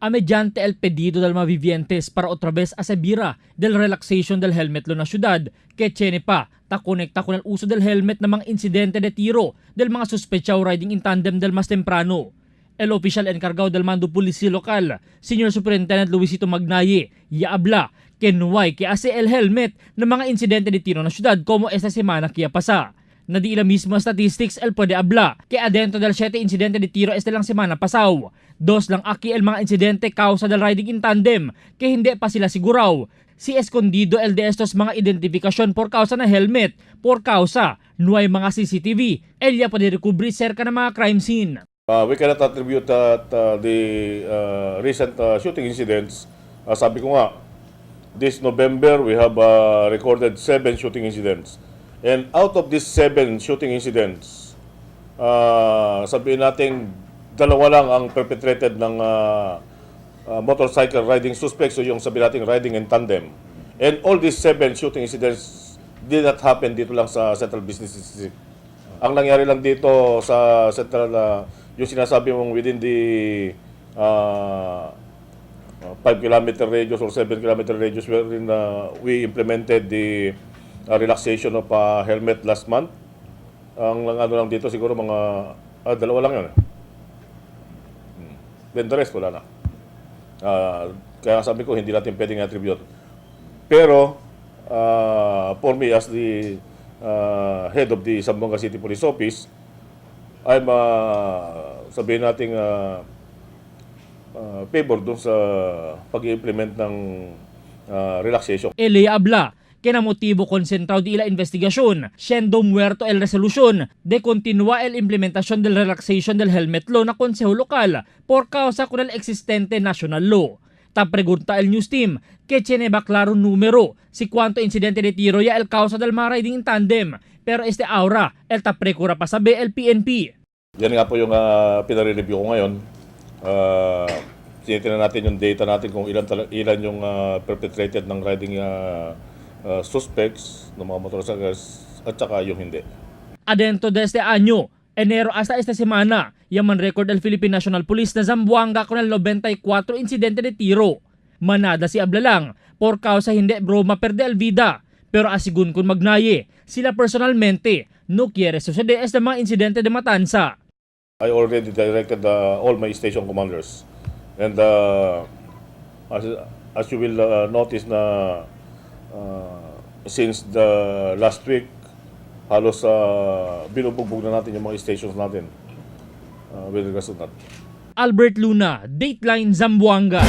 A mediante el pedido del mga vivientes para otra vez asebira del relaxation del helmet law na syudad que tiene pa ta konekta con el uso del helmet na mga insidente de tiro del mga suspechao riding in tandem del mas temprano. El oficial encargado del mando policía local, Senior Superintendent Luisito Magnaye, ya habla que no hay que hace el helmet ng mga insidente de tiro na syudad como esta semana que pasa. Na di ila mismo statistics el puede habla que adentro del 7 insidente de tiro este lang semana pasaw. Dos lang aki el mga insidente causa del riding in tandem que hindi pa sila siguraw. Si escondido el de estos mga identifikasyon por causa na helmet, por causa no hay mga CCTV, el ya puede recubrir cerca ng mga crime scene. We cannot attribute that the recent shooting incidents. Sabi ko nga, this November we have recorded seven shooting incidents. And out of these seven shooting incidents, sabihin natin dalawa lang ang perpetrated ng motorcycle riding suspects o yung sabihin natin riding in tandem. And all these seven shooting incidents did not happen dito lang sa Central Business District. Ang nangyari lang dito sa Central, yung sinasabi mong within the 5 kilometer radius or 7 kilometer radius wherein we implemented the relaxation of helmet last month. Ang ano lang dito siguro mga dalawa lang yun eh. Then the rest wala na. Kaya sabi ko hindi natin pwedeng attribute. Pero for me as the head of the Zamboanga City Police Office, I'm sabihin natin favor dun sa pag-implement ng relaxation. Ele habla que na motivo concentrado de ila investigación, siendo muerto el resolución de continua el implementación del relaxation del helmet law na konseho lokal por causa con el existente national law. Ta pregunta el news team que tiene ba claro número si cuánto incidente de tiro ya el causa del mga riding in tandem, pero este aura el ta precura pa sabi el PNP. Yan nga po yung pinare-review ko ngayon. Tinitingnan natin yung data natin kung ilan yung perpetrated ng riding suspects ng mga motorcycles at saka yung hindi. Adentro de este año, enero hasta esta semana, yaman record el Philippine National Police na Zamboanga con el 94 insidente de tiro. Manada si habla lang, por causa hindi broma perde el vida. Pero asigun kun Magnaye, sila personalmente no quiere suceder este mga insidente de matanza. I already directed all my station commanders. And as you will notice na since the last week, halos binubugbog na natin yung mga stations natin with regards to that. Albert Luna, Dateline Zamboanga.